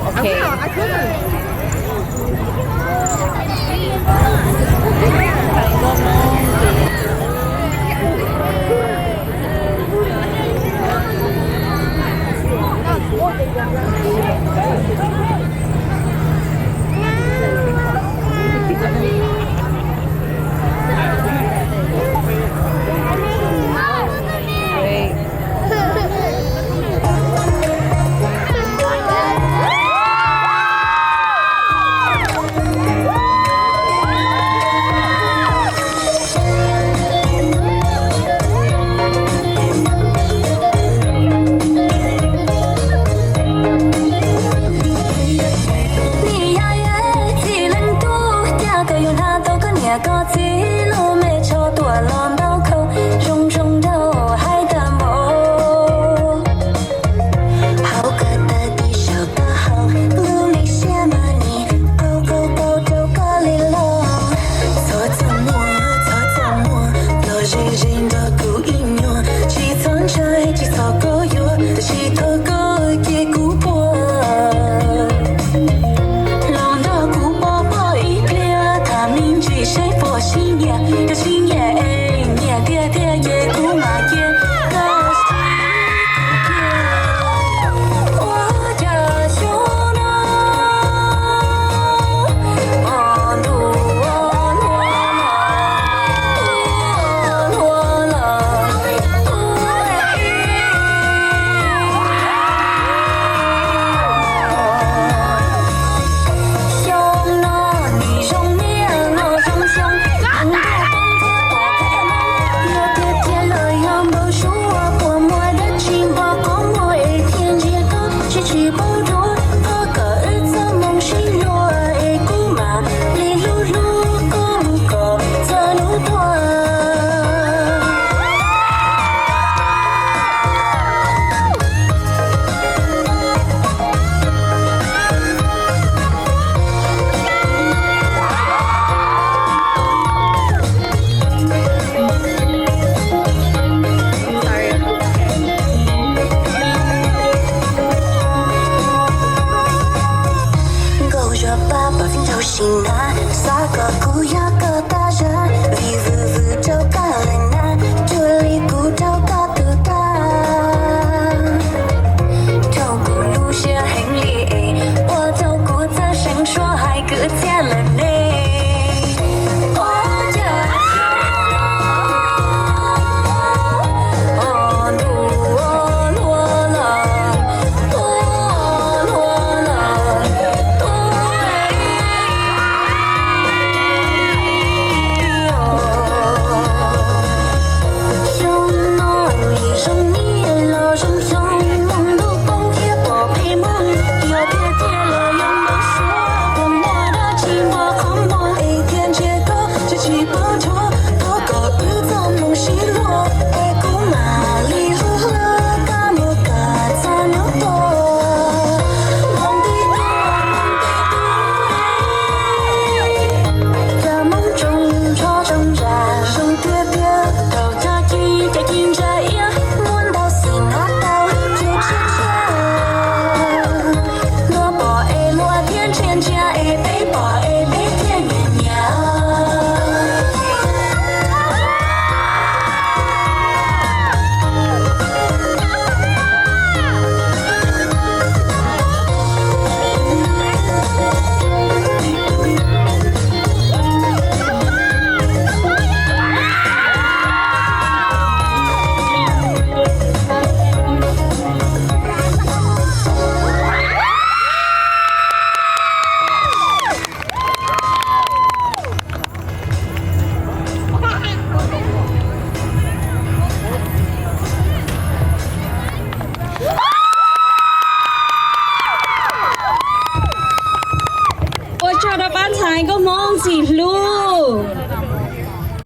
Ok. Nim yog txij leej tub, cas koj yuav hnav tau koj niam koj txiv lub me tsho tuaj los ntaus khau zoo zoo nraug hais tag npaum. Hauv koj tag kis saum taub hau, lub me siab mas nim qau qau qau rau koj li los. Txhob txaj muag, txhob txaj muag, los ze ze nrog kuv ib nyuag. Tsis txhob ntshai, tsis txhob koj yuav, tab sis thov koj cia kuv puag. Los nrog kuv pov pob ib pliag, tham me ntsis seb puas sib nyiam, yog sib